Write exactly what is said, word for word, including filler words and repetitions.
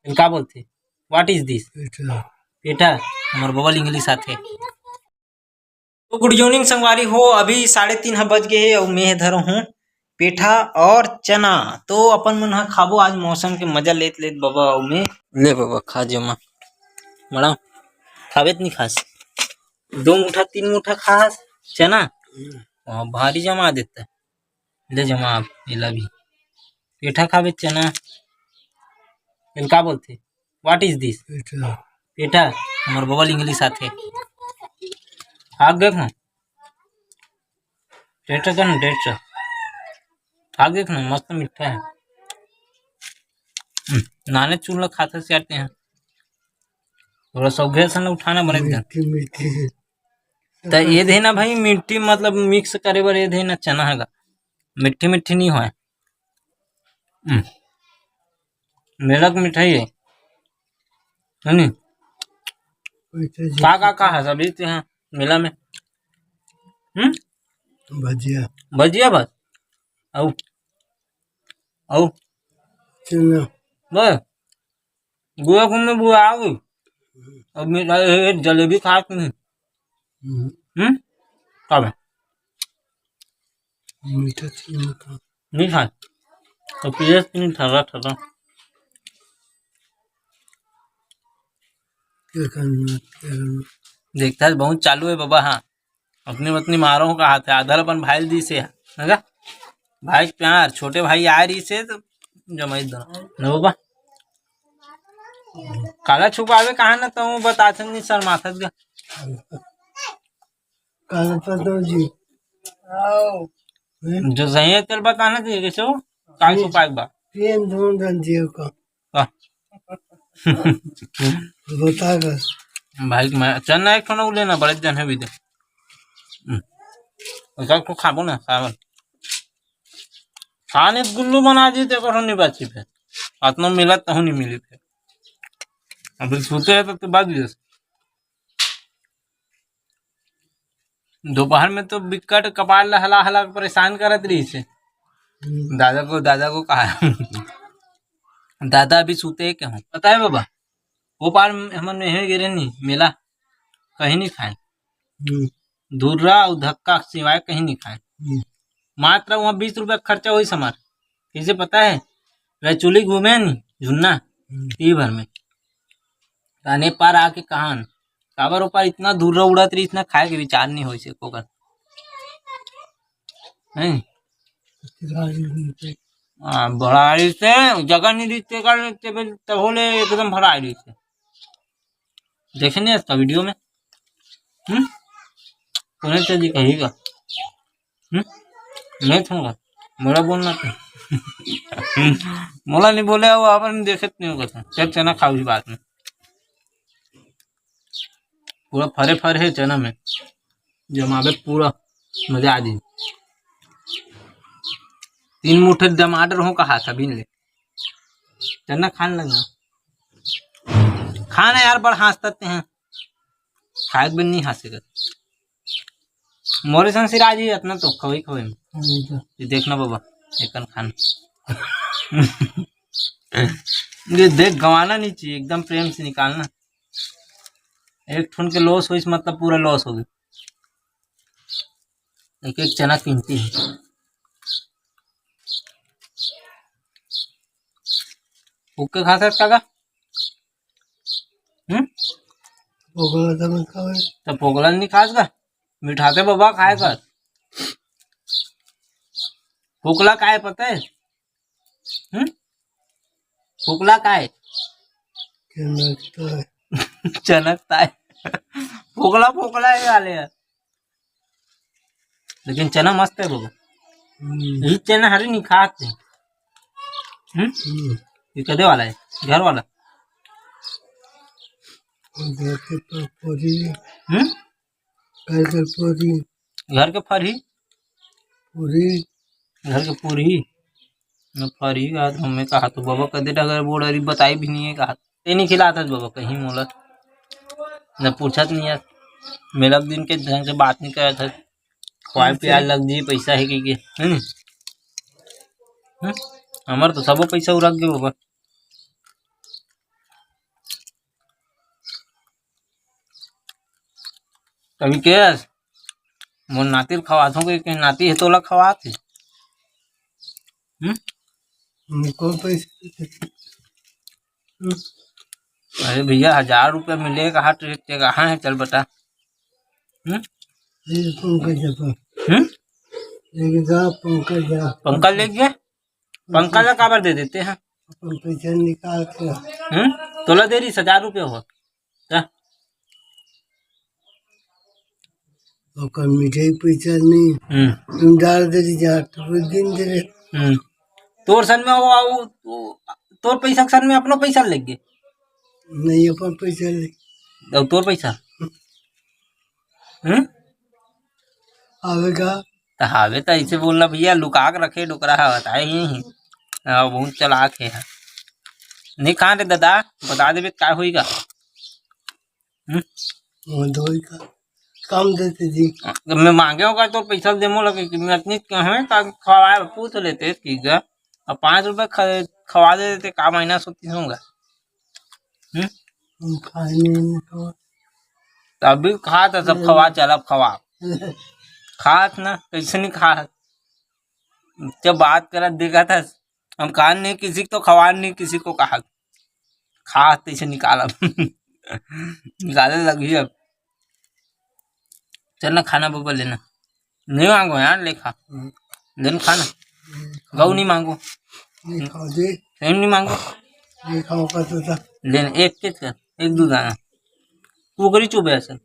एला का बोलथे? What is this? पेठा। पेठा। हमर बबा ल English आथे। तो good evening संगवारी हो, अभी साढ़े तीन ह बज गे हे अउ मैं धरो हूँ पेठा और चना। तो अपन मन ह खाबो आज मौसम के मजा लेत लेत बबा अउ मैं। ले बबा, खा जमा। बड़ा खाबे त नहीं खास, दो मुठा तीन मुठा खास चना। वहाँ भारी जमा देता। ले जमा आप एला भी। पेठा खाबे चना, एला का बोलथे? What is this? पेठा। पेठा। हमर बबा ल English आथे। खा देख ना। Taste कर ना, taste। खा देख ना, मस्त मीठा है। हम्म, नाने चूल्हा खाते से आते हैं। थोड़ा सौघे से ना उठाना बने एकदम। मीठी, मीठी। त ये दे ना भाई, मीठी मतलब mix करे बर ये दे ना चना हगा। मीठी, मीठी नहीं होय। हम्म। मेरा के मिठाई है। है नी? वैसे जी का, का, का है सब इस यहाँ मेला में? हम्म? भजिया। भजिया बस? अउ? अउ? चना। बस? गुआ को मैं बुआ आ गई। अब मिठाई है, जलेबी खा के नहीं। हम्म। हम्म? का बा? मीठा चीज मीठा। नहीं खाए। तो पिए से नहीं ठर्रा, ठर्रा। क्या करना, क्या करना? देखता है, बहुत चालू है बाबा, हाँ। अपनी पत्नी मारो का हाथ है, आधा अपन भाई दिस है, है का? भाई के प्यार, छोटे भाई आ रही से तो जमाई दो। ना बाबा? काला छुपावे कहा ना, तो बताते नहीं, शर्माथत गा। काला पता जी। आओ। हैं? जो सही है, तेल बताना चाहिए, कैसे हो? काल छुपाए बा। पेन ढूंढ रहे जियो का। का? बता कर। भाई, मैं चना एक ठो ना लेना, बड़े जन है भी दे। हम्म। उसका को खाबो ना, खाबो। खाने गुल्लू बना दी, तेरे को नहीं बाची पे। आत्मा मिला, तहु नहीं मिली पे। अभी सोते हैं तो, तो बात भी दोपहर में तो बिकट कपार ला हला हला के परेशान करत रहिस हे। हम्म। दादा को, दादा को कहा, दादा अभी सुते के हूँ, पता है बाबा, वो पार हमन में हे गिरे नहीं मेला, कहीं नहीं खाए। हम्म। धुर्रा अउ धक्का के सिवाय कहीं नहीं खाए। हम्म। मात्र वहाँ बीस रुपया खर्चा होइस हमार। कैसे पता है? रचुली घूमे नहीं झुन्ना, हम्म। ई भर में। ताने पार आके कहान, काबर ओ पार इतना धुर्रा उड़त रही, इतना खाए के विचार नहीं होइस एको कर। हैं? हाँ, बड़ा आड़ी से जगह नहीं दिखते कर, तब होले एकदम भरा आड़ी से। देखे नहीं इसका वीडियो में? हम्म? सुने तो जी कही का? हम्म? नहीं सुनूंगा। मोला बोलना तो। मोला नहीं बोले, वो अपन देखे तो नहीं होगा। चल चना खाओ इस बात में। पूरा फरे फरे है चना में। जमावे पूरा मजा आ जाए। तीन मुठे टमाटर हो कहा था बीन ले। चना खाने लगना। खाना यार बड़ हाँसते हैं। खाए बिन नहीं हाँसे कर। मोरे संग सिरा जी इतना तो खवई खवई में। हम्म। ये देखना बाबा, एकन खान। ये देख गंवाना नहीं चाहिए, एकदम प्रेम से निकालना। एक ठुन के loss होइस मतलब पूरा loss हो गई। एक एक चना कीमती है। फूक के खा सकता का? हम्म? पोगला तो मत खावे। तो पोगला नहीं खास का? मिठाते बाबा खाए कर। पोकला काय पता है? हम्म? पोकला काय? चनकता है। चनकता है। पोकला, पोकला है वाले यार। लेकिन चना मस्त है बाबा। हम्म। ये चना हरे नहीं खाते। हम्म? हम्म। ये कदे वाला है? घर वाला? घर के प-, पूरी। हम्म? घर के पूरी। घर के फरही? पूरी। घर के पूरी? न फरही कहा तो हमें कहा तो बाबा कदे डगर बोड़री बताई भी नहीं है कहा। ते नहीं खिलाता बाबा कहीं मोला। न पूछत नहीं है। मेरा दिन के ढंग से बात नहीं करत है। खवाए पियाए लग जी, पैसा है कि के, है नी? हम्म? हमर तो सबो पैसा उरक गे बाबा। कभी के मोर नाती ल खवाथों के, के नाती हे तोला खवात हे। हम्म? हमको पैसे। अरे भैया, हजार रुपया मिले, कहा ट्रेन के, कहाँ है, चल बता। हम्म? ये पंकज अपन। हम्म? ये जा पंकज जा। पंकज ले गए? पंकज ला काबर दे देते हैं? अपन पैसा निकाल के। हम्म? तोला दे रही हजार रुपया हो। जा। ओकर मिठाई पैसा नहीं। हम्म। तुम डाल दे रही जा, तो वो दिन दे रहे। हम्म। तोर सन में वो, वो, वो, तोर पैसा के सन में अपनो पैसा लग गए। नहीं, अपन पैसा ले। तो तोर पैसा? हम्म? आवेगा। तो हावे तो ऐसे बोलना भैया, लुका के रखे डोकरा हा, बताए ही नहीं। हाँ, बहुत चालाक है। नहीं खा रे दादा, बता देबे का होएगा। हम्म? वो दो ही का कम देते जी। तो मैं मांगे होगा तो पैसा दे मोला कि मैं इतनी कहे का खवाए पूछ लेते ठीक है। अब पाँच रुपए ख-, खवा दे देते, का माइनस होती होगा। हम्म? हम खाए नहीं, नहीं खवा। तो अभी खा था सब खवा, चल अब खवा। खात ना, कैसे नहीं खा। जब बात करत देखा था, हम कान नहीं किसी को, खवान नहीं किसी को कहा। खा तैसे निकाल अब। निकाले लगी अब। चल ना खाना बबा लेना। नहीं मांगो यार, ले खा। हम्म। ले ना खाना। हम्म। गऊ नहीं मांगो। नहीं खाओ जी। सेम नहीं मांगो। नहीं खाओ का तो था। ले ना, एक चीज कर, एक दो दाना। कुकरी चुबे असल।